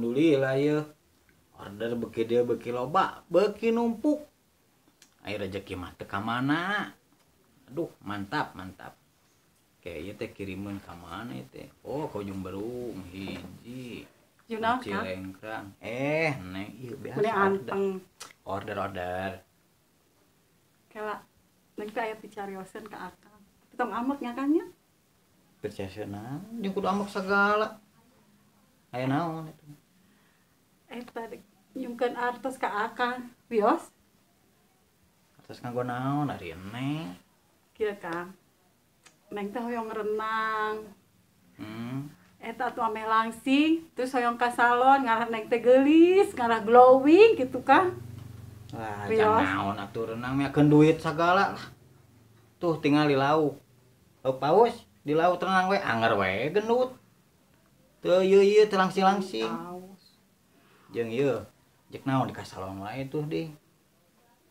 Alhamdulillah ya. Order beuki dia beuki loba, beuki numpuk. Ayo rezeki mah teu ka mana. Aduh, mantap, mantap. Kayak ieu teh kirimeun ka mana ieu teh? Oh, ka Ujung Berung hiji. Cilengkrang. Neng ieu biasa. Meni anteng. Order. Kela neng teh aya picarioseun ka akang. Tong ambek nya Kang nya. Percaya naon? Jeung kudu ambek sagala. Aya naon eta? Eta nyungkeun artos ka akang. Wios? Artos nganggo naon ari neng? Kieu Kang. Neng teh hoyong renang. Eta atuh ameh langsing, terus hoyong ka salon ngarah neng teh geulis, ngarah glowing gitu Kang. Wah, jangan naon atuh renang meakeun duit sagala lah. Tuh tinggal di lauk. Lauk paus di laut renang we anger we gendut. Teu ieu ieu teu langsing-langsing. Jeung ieu jek naon di ka salon wae tuh ding.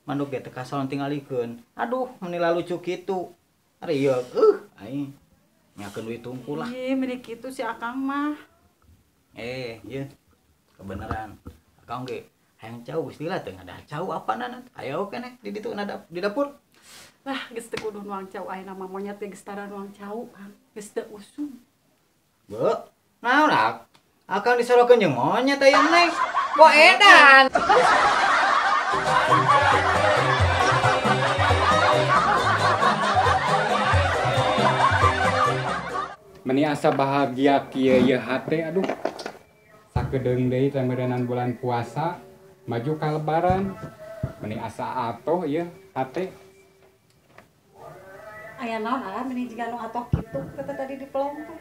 Manduk ge teu ka salon tingalikeun. Aduh, meuni lucu kitu. Ari ieu aing meakeun duit tungkul lah. Ih, meuni kitu si akang mah. Ieu kebenaran. Akang ge hayang cau geus lila teu ngadah cau apanan. Aya oke neh di ditu di dapur. Lah geus teu kudu nuang cau ayeuna mah monyet teh geus tara nuang cau Kang. Geus teu usum. Beuh, naon ak? Akang disorokeun jeung monyet aya neng. Bo edan. Meni asa bahagia kieu ieu hate aduh. Sakedeung deui teh meureunnan bulan puasa maju ka lebaran. Meni asa atoh ieu hate. Aya naon ah meni jiga nu atoh kitu kata tadi di pelong teh.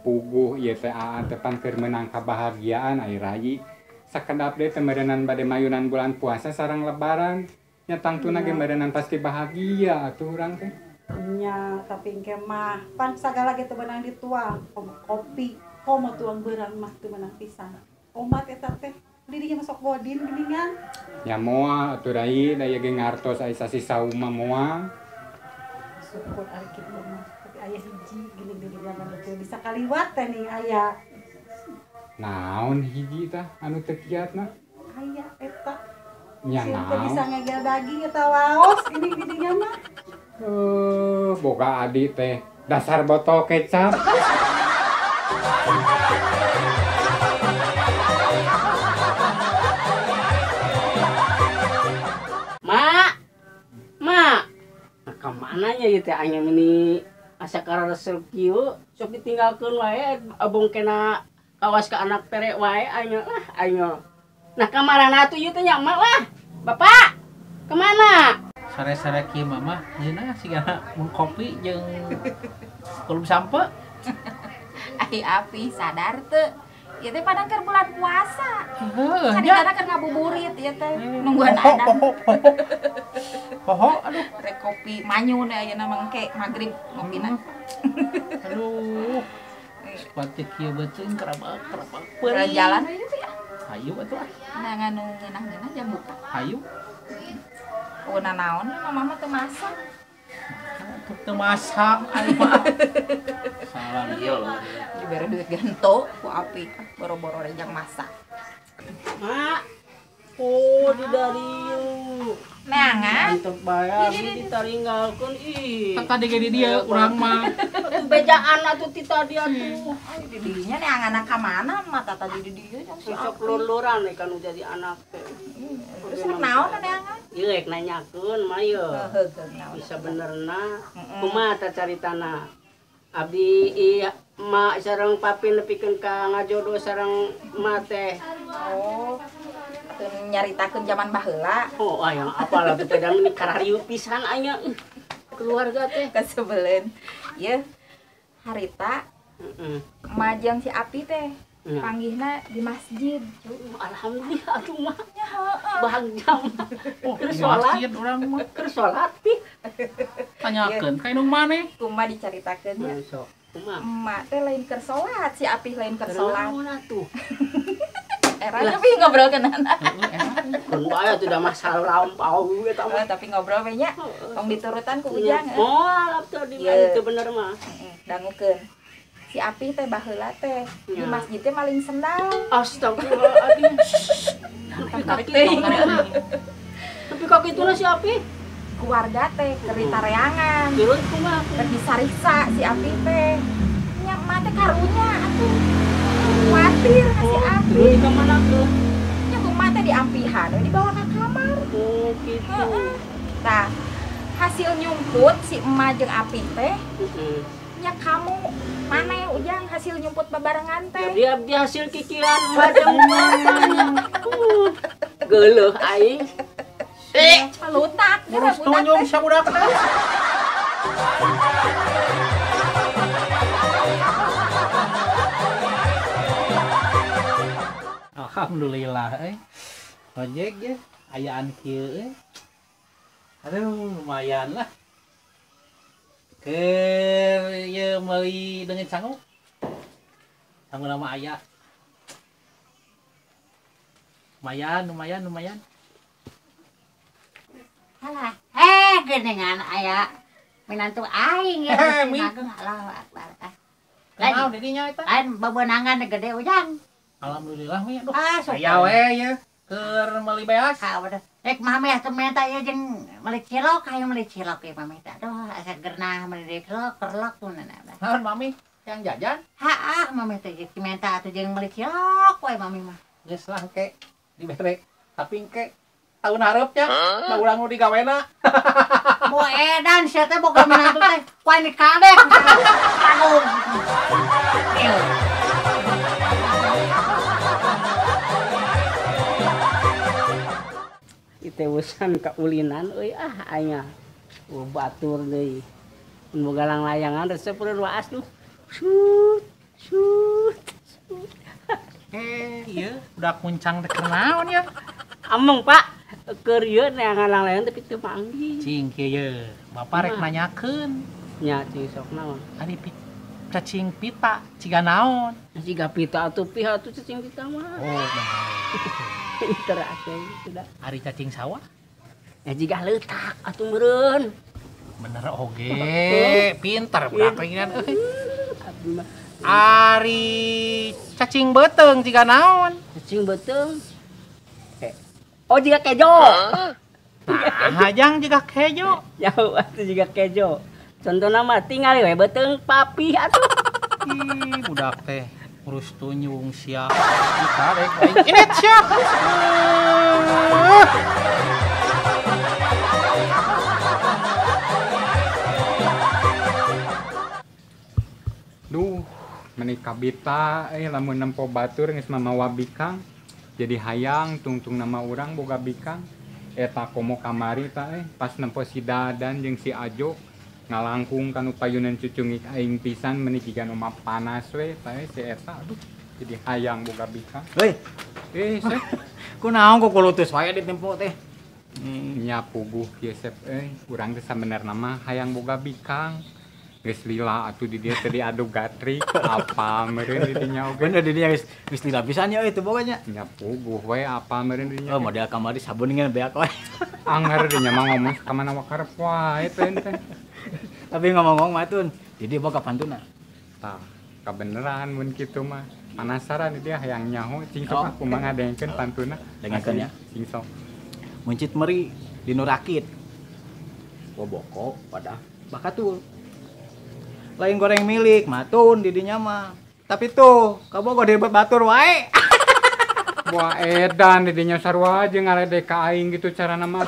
Puguh ieu teh aa teh pan keur meunang kabahagiaan ai rayi. Sakedap deui teh meureunnan bade mayunan bulan puasa sareng lebaran. Nya tangtuna ge meureunnan pasti bahagia atuh urang teh. Nya tapi engke mah pan sagala ge teu meunang dituang, kopi, komo tuang beurang mah teu meunang pisan. Omat eta teh didinya masuk godin geuningan. Nya moal atuh rai da ieu ge ngartos ai sasi sauma moal. Syukur ari kitu mah tapi aya hiji geuning di dinya mah teu bisa kaliwat teh ning aya. Naon hiji tah anu teu kiatna? Aya eta. Nya naon? Teu bisa ngegel daging eta waos ini di dinya mah. Boga adi teh dasar botol kecap. Mak, mak, nah, kamananya ieu teh anya meni asa kararesep kieu sok ditinggalkeun wae abong kena kawas ka anak tere wae anya lah anya. Nah kamarana atuh ieu teh nya mak lah. Bapak, kemana? Sare-sare kieu mama nyeuna sigana mun kopi jeung kulum sampe. Ai api sadar teu. Ieu teh padang keur bulan puasa. Heuh, caritana keur ngabuburit ieu teh nungguan adan. Poho aduh. Rek kopi manyun ayeuna mah engke magrib ngopina. Aduh. Sepati kieu beuteung kerabak kerabak. Jalan we ieu teh ya. Hayu atuh ah. Nah nganu ngeunah-ngeunah jam buka. Hayu. Oh, naon mama mah teu masak. Teu masak aing mah. Salah ieu lho. Dibere duit gento ku api boro-boro rejang masak. Mak. Oh, di darieu. Neangan. Mantep bae abi ditaringgalkeun ih. Tadi ge di dieu urang mah. Atuh bejaan atuh ti tadi atuh. Ai di dinya neangan ka mana mah tadi di dieu jeung si sok lur-luran we kan jadi anak teh. Terus naon neangan? Ieu rek nanyakeun mah ieu. Bisa benerna. Kumaha tah caritana? Abdi ieu mak sareng papi nepikeun ka ngajodoh sareng emak teh. Oh. Atuh nyaritakeun zaman baheula. Oh, aya apalah teh da meni kararieu pisan aya keluarga teh kasebeleun. Ieu harita heeh. Emak jeung si Api teh panggihna di masjid. Alhamdulillah atuh mah. Ya heeh. Bahagia mah. Keur salat urang mah. Keur salat pi. Tanyakeun ka indung maneh. Kumaha dicaritakeun nya? Sok. Kumaha? Emak teh lain keur salat, si Api lain keur salat. Naon atuh? Eranya pi ngobrol ke nana. Kun bae atuh da masalah lampau eta mah. Tapi ngobrol we nya. Tong diturutan ku Ujang. Moal atuh di teu bener mah. Heeh, dangukeun. Si Api teh baheula teh di masjid teh maling sendal. Astagfirullahaladzim. Nepi ka kitu. Nepi ka kituna si Api. Keluarga teh keur ditareangan. Turun kumaha? Keur disariksa si Api teh. Nya emak teh karunya atuh. Kuatir ka si Api. Terus ka mana tuh? Nya kumaha teh diampihan we dibawa ka kamar. Oh gitu. Heeh. Tah, hasil nyumput si emak jeung Api teh. Heeh. Nya kamu mana Ujang hasil nyumput babarengan teh? Ya, dia hasil kikiran emak jeung matanya. Geuleuh aing. Palutak ngurus tunjung sabudak teh. Alhamdulillah euy. Ojek ge ayaan kieu euy. Aduh, lumayan lah. Keur ieu meuli deungeun sangu. Sangu nama aya. Lumayan, lumayan, lumayan. Alah, geuningan aya minantu aing ya. Agung Allahu Akbar. Lain didinya eta. Lain bebenangan gede Ujang. Alhamdulillah mi aduh. Aya we ye keur meuli beas. Ha udah. Rek mami atuh minta ieu jeung meuli cilok, hayang meuli cilok ieu mami teh. Aduh, asa geunah meuli cilok, kerlok tunana. Naon mami? Yang jajan? Haah, mami teh jeung minta atuh jeung meuli cilok we mami mah. Geus lah engke dibere. Tapi engke tahun hareup nya, da urang nu digawena. Bo edan sia teh boga minantu teh wani kadek. Aduh. Iteusan kaulinan euy ah aing batur deui. Mun boga layangan resep urang waas tuh. Shoot, shoot. Ieu budak muncang teh keur naon ya? Ameng Pak, keur ieu neangan layangan tapi teu panggih. Cing kieu ye, Bapak rek nanyakeun. Nya cing sok naon? Ari cacing pita ciga naon? Ciga pita atuh pih atuh cacing pita mah. Oh, bener. Interaksi sudah. Ari cacing sawah? Ya jiga leutak atuh meureun. Bener oge, pintar budak ringan euy. Ari cacing beuteung jiga naon? Cacing beuteung. Oh jiga kejo. Nah, jang jiga kejo. Jauh atuh jiga kejo. Contohna mah tingali we beuteung papi atuh. Ih, budak teh urus tunjung sia. Dikarek aing ini sia. Duh, meni kabita lamun nempo batur geus mamawa bikang. Jadi hayang tungtung nama urang boga bikang. Eta komo kamari ta pas nempo si Dadan jeung si Ajo ngalangkung kanu payunan cucungik aing pisan meni jiga nu panas we ta si eta aduh jadi hayang boga bikang. Heuy. Sep. Kunaon kok kulutus wae ditempo teh? Nya puguh kieu Sep euy, urang teh sabenerna mah hayang boga bikang. Geus lila atuh di dieu teh diadu gatrik apa meureun di dinya oge. Bener di dinya geus lila pisan nya euy teu boga nya. Nya puguh we apa meureun di dinya. Oh model kamari sabun ngan beak we. Anger di nya mah ngomong ka mana wakarep wae teh teh. Tapi ngomong-ngomong mah tun, di dieu boga pantuna. Tah, kabeneran mun kitu mah. Penasaran dia hayang nyaho cing sok aku mah ngadengkeun pantuna. Dengkeun ya. Cing sok. Muncit meri di nu rakit. Boboko pada bakatul. Lain goreng milik matun di dinya mah. Tapi tuh kabogo direbut batur wae. Wah edan di dinya sarua jeung ngaledek ka aing gitu carana mah.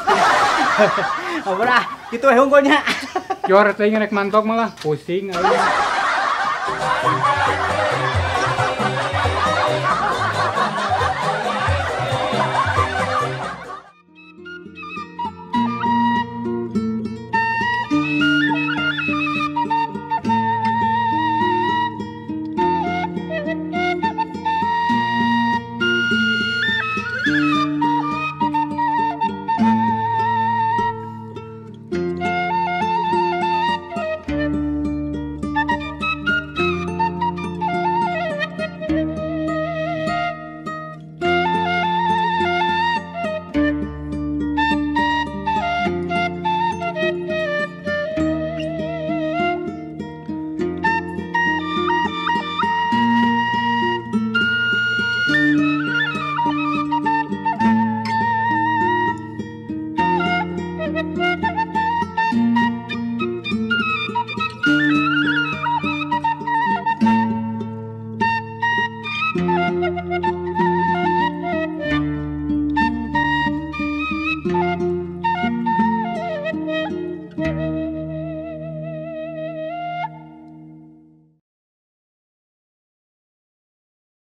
Oh berah, kitu we hungkulnya. Jor teh rek mantok malah pusing aing.